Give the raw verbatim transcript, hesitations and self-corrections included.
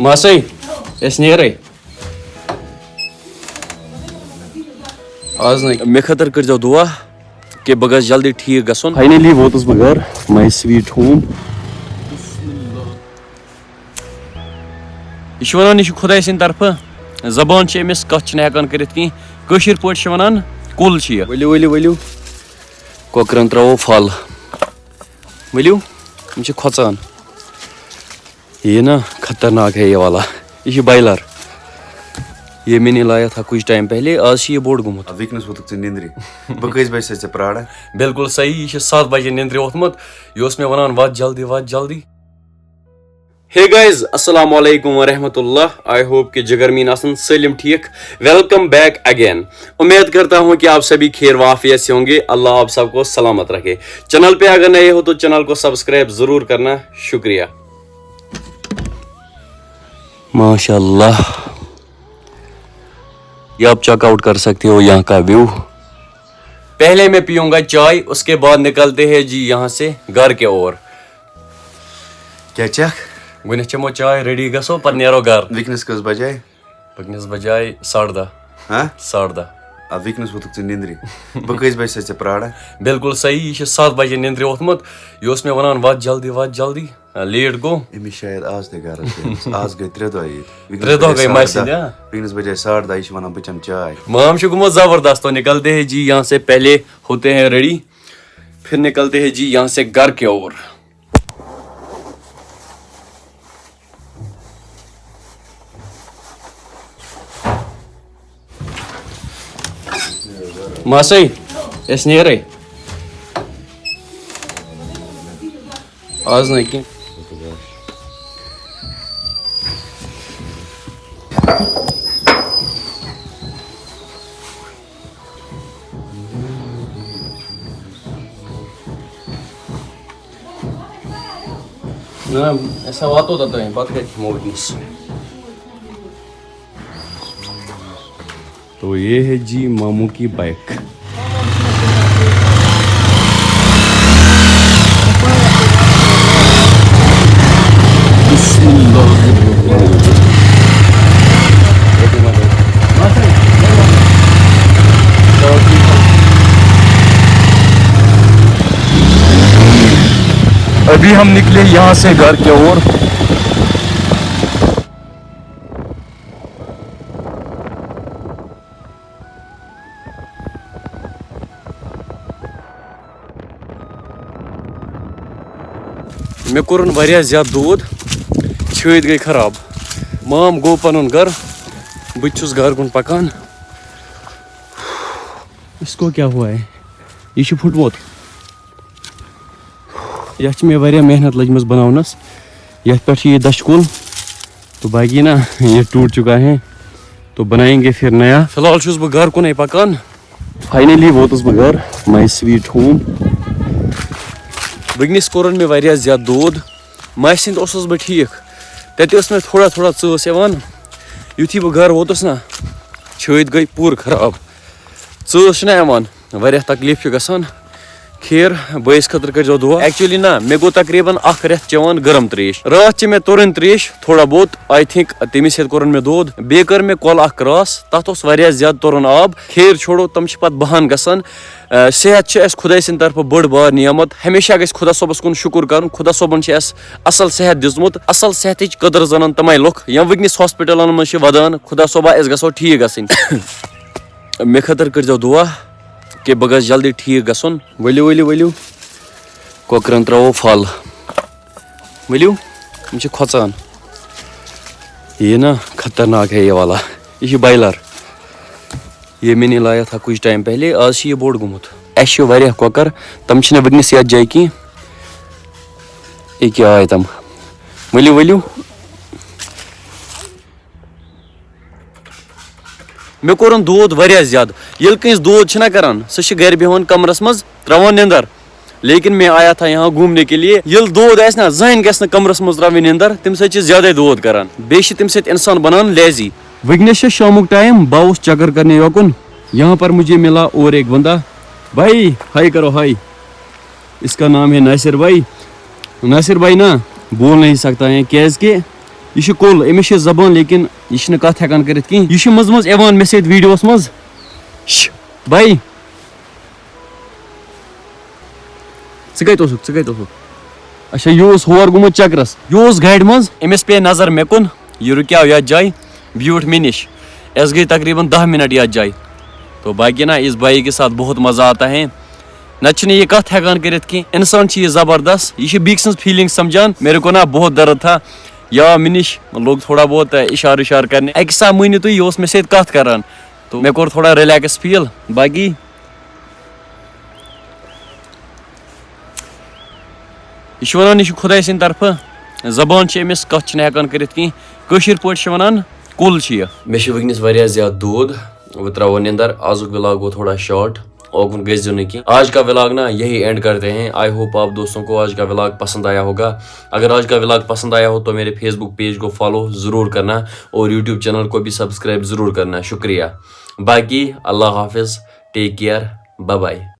ماسے، أسۍ نیرے۔ آز نہٕ۔ مےٚ خٲطرٕ کٔرۍزیو دُعا کہِ بہٕ گژھٕ جلدی ٹھیٖک گژھُن۔ فاینلی ووتُس بہٕ گرٕ، my sweet home۔ یہِ چھُ وَنان، یہِ چھُ خۄداے سٕنٛدِ طرفہٕ۔ زبان چھِ أمِس، کَتھ چھِنہٕ ہٮ۪کان کٔرِتھ کینٛہہ۔ کٲشِر پٲٹھۍ چھِ وَنان، کُل چھُ یہِ۔ ؤلِو، ؤلِو، ؤلِو۔ کۄکرَن ترٛاوو پھل۔ ؤلِو، یِم چھِ کھۄژان۔ یہ نا خطرناک ہے یہ والا۔ یہ چھُ بایلر۔ یہ میں نے لایا تھا کچھ ٹائم پہلے، آز چھُ یہِ بوٚڑ گوٚمُت۔ وٕنکیٚنَس ووتُکھ ژٕ نِندرِ۔ بہٕ کٔژِ بجہِ چھَسے ژےٚ پرٛاران؟ بالکل صحیح، یہِ چھُ ستھ بجے نِندرِ ووٚتھمُت۔ یہِ اوس مےٚ وَنان، "وَتھ جلدی، وَتھ جلدی۔" Hey guys، السلام علیکم ورحمۃ اللہ۔ I hope کہ جگر میٖن آسن سٲلِم ٹھیٖک۔ Welcome back again۔ امید کرتا ہوں کہ آپ سبھی خیر و عافیت سے ہوں گے۔ اللہ آپ سب کو سلامت رکھے۔ چینل پہ اگر نئے ہو تو چینل کو سبسکرائب ضرور کرنا۔ شکریہ۔ ماشاء اللہ، یہ آپ چیک آؤٹ کر سکتے ہو یہاں کا ویو۔ پہلے میں پیوں گا چائے، اس کے بعد نکلتے ہیں جی یہاں سے گھر کے اور۔ کیٛاہ چکھ؟ گۄڈٕنٮ۪تھ چٮ۪مو چاے، ریڈی گژھو، پتہٕ نیرو گرٕ۔ وٕنکیٚنَس کٔژ بجے؟ وٕنکیٚنَس بجے ساڑٕ دَہ۔ ہاں؟ ساڑٕ دَہ۔ آ، وٕنکیٚنَس ووتُکھ ژٕ نِندرِ۔ بہٕ کٔژِ بجہِ چھَسے ژےٚ پرٛاران؟ بالکل صحیح، یہِ چھُ ستھ بجے نِندرِ ووٚتھمُت۔ یہِ اوس مےٚ وَنان، "وَتھ جلدی، وَتھ جلدی۔" آ، لیٹ گوٚو۔ أمِس شاید آز تہِ گرس گٔمٕژ۔ آز گٔے ترٛےٚ دۄہ ییٚتہِ۔ وٕنکیٚنَس ترٛےٚ دۄہ بجے گٔے ساڑٕ مَسہِ دَہ۔ ہٕنٛدۍ، آ۔ وٕنکیٚنَس بجے ساڑٕ دَہ، یہِ چھِ وَنان، "بہٕ چٮ۪مہٕ چاے۔" مام چھُ گوٚمُت زبردست، تو نکلتے ہیں جی یہاں سے پہلے ہوتے ہیں ریڈی، پھر نکلتے ہیں جی یہاں سے گھر کے اور۔ ماسے، أسۍ نیرے۔ آز نہٕ کینٛہہ۔ نہ، أسۍ ہا واتو توٚتام، پتہٕ کتہِ کھٮ۪مو وٕنکیٚنس؟ تو یہ ہے جی ماموں کی بائک۔ بسم اللہ الرحمن الرحیم۔ ابھی ہم نکلے یہاں سے گھر کے اور۔ مےٚ کوٚرُن واریاہ زیادٕ دود، چھٲتۍ گٔے خراب۔ مام گوٚو پنُن گرٕ، بہٕ تہِ چھُس گرٕ کُن پکان۔ اس کو کیا ہوا ہے؟ یہِ چھُ پھُٹمُت۔ یتھ چھِ مےٚ واریاہ محنت لٔجمٕژ بناونس۔ یتھ پٮ۪ٹھ چھُ یہِ دچھِ کُل، تو باقی نا، یہ ٹوٹ چکا ہے، تو بنائیں گے پھر نیا۔ فی الحال چھُس بہٕ گرٕ کُنٕے پکان۔ فاینلی ووتُس بہٕ گرٕ، my sweet home۔ وٕنکیٚنس کوٚرُن مےٚ واریاہ زیادٕ دود۔ ماسہِ ہِنٛدۍ اوسُس بہٕ ٹھیٖک، تتہِ ٲس مےٚ تھوڑا تھوڑا ژٲس یِوان۔ یُتھُے بہٕ گرٕ ووتُس نا، چھٲتۍ گٔے پوٗرٕ خراب۔ ژٲس چھِنہ یِوان، واریاہ تکلیٖف چھُ گژھان۔ خیر، بٲیِس خٲطرٕ کٔرۍزیو دُعا۔ Actually نا، مےٚ گوٚو تقریباً اکھ رٮ۪تھ چٮ۪وان گرم ترٛیش۔ راتھ چےٚ مےٚ تُرٕنۍ ترٛیش تھوڑا بہت، I think تٔمی سۭتۍ کوٚرُن مےٚ دود۔ بیٚیہِ کٔر مےٚ کۄل اکھ cross، تتھ اوس واریاہ زیادٕ تُرُن آب۔ خیر چھوڑو، تِم چھِ پتہٕ بہان گژھان۔ آ، صحت چھِ اَسہِ خۄداے سٕنٛدِ طرفہٕ بٔڑ بار نعمت۔ ہمیشہ گژھِ خۄدا صٲبَس کُن شُکُر کَرُن۔ خۄدا صٲبَن چھِ اَسہِ اَصٕل صحت دِژمُت۔ اَصٕل صحتٕچ قدٕر زانَن تِمَے لُکھ، یِم وٕنکیٚنَس ہاسپِٹَلَن منٛز چھِ وَدان۔ خۄدا صٲبا، أسۍ گژھو ٹھیٖک گژھٕنۍ۔ مےٚ خٲطرٕ کٔرۍزیو دُعا کہِ بہٕ گژھٕ جلدی ٹھیٖک گژھُن۔ ؤلِو، ؤلِو، ؤلِو۔ کۄکرَن ترٛاوو پھل۔ ؤلِو، یِم چھِ کھۄژان۔ یہِ نا خطرناک ہے یہِ والا۔ یہِ چھُ بایلر۔ یہ میں نے لایا تھا کچھ ٹائم پہلے، آز چھُ یہِ بوٚڑ گوٚمُت۔ اَسہِ چھِ واریاہ کۄکر، تِم چھِنہٕ وٕنکیٚنَس یَتھ جایہِ کینٛہہ۔ یہِ کیٛاہ آے تِم؟ ؤلِو، ؤلِو۔ مےٚ کوٚرُن دود واریاہ زیادٕ۔ ییٚلہِ کٲنٛسہِ دود چھِنہ کران، سُہ چھِ گرِ بیٚہوان کمرس منٛز، ترٛاوان نیٚنٛدر۔ لیکن میں آیا تھا یہاں گھومنے کے لیے۔ ییٚلہِ دود آسہِ نہ، زٕہٕنۍ گژھِ نہٕ کمرس منٛز ترٛاوٕنۍ نیٚنٛدر، تَمہِ سۭتۍ چھِ زیادَے دود کران۔ بیٚیہِ چھِ تَمہِ سۭتۍ اِنسان بنان lazy۔ وٕنکیٚنَس چھُ شامُک ٹایم، بہٕ آوُس چکر کرنہِ یوکُن۔ یہاں پر مجھے ملا اور ایک بندہ۔ بھائی، ہائی کرو، ہائی۔ اس کا نام ہے ناصر بھائی۔ ناصر بھائی نا بول نہیں سکتا ہے، کیازِ کہ یہِ چھُ کُل، أمِس چھِ زبان، لیکن یہِ چھُنہٕ کتھ ہٮ۪کان کٔرِتھ کِہیٖنۍ۔ یہِ چھُ منٛزٕ منٛزٕ یِوان مےٚ سۭتۍ videoس منٛز۔ شش، بھائی۔ ژٕ کتہِ اوسُکھ؟ ژٕ کتہِ اوسُکھ؟ اچھا، یہِ اوس ہور گوٚمُت چکرس۔ یہِ اوس گاڑِ منٛز۔ أمِس پیٚیہِ نظر مےٚ کُن، یہِ رُکیو یتھ جایہِ، بیوٗٹھ مےٚ نِش۔ أسۍ گٔے تقریباً دَہ مِنٹ یتھ جایہِ۔ تو باقی نا، اس بھائی کے ساتھ بہت مزہ آتا ہے۔ نتہٕ چھُنہٕ یہِ کتھ ہٮ۪کان کٔرِتھ کینٛہہ۔ انسان چھُ یہِ زبردست، یہِ چھُ بیٚکہِ سٕنٛز feeling سمجھان۔ میرے کو نا بہت درد تھا، یا مےٚ نِش لوٚگ تھوڑا بہت اشارٕ اشارٕ کرنہِ۔ اکہِ ساتہٕ مٲنِو تُہۍ، یہِ اوس مےٚ سۭتۍ کتھ کران، تو مےٚ کوٚر تھوڑا relax feel۔ باقی یہِ چھُ وَنان، یہِ چھُ خۄداے سٕنٛدِ طرفہٕ، زبان چھِ أمِس، کَتھ چھِنہٕ ہٮ۪کان کٔرِتھ کِہیٖنۍ۔ کٲشِر پٲٹھۍ چھِ وَنان، کُل چھُ یہِ۔ مےٚ چھِ وٕنکیٚنَس واریاہ زیادٕ دود، وۄنۍ ترٛاوو نِندَر۔ آزُک vlog گوٚو تھوڑا short، اوکُن گٔژھۍزیو نہٕ کینٛہہ۔ آج کا vlog نا یہی end کرتے ہیں۔ I hope آپ دوستوں کو آج کا vlog پسند آیا ہوگا۔ اگر آج کا vlog پسند آیا ہو تو میرے Facebook page کو follow ضرور کرنا اور YouTube channel کو بھی subscribe ضرور کرنا۔ شکریہ۔ باقی اللہ حافظ، take care، bye bye۔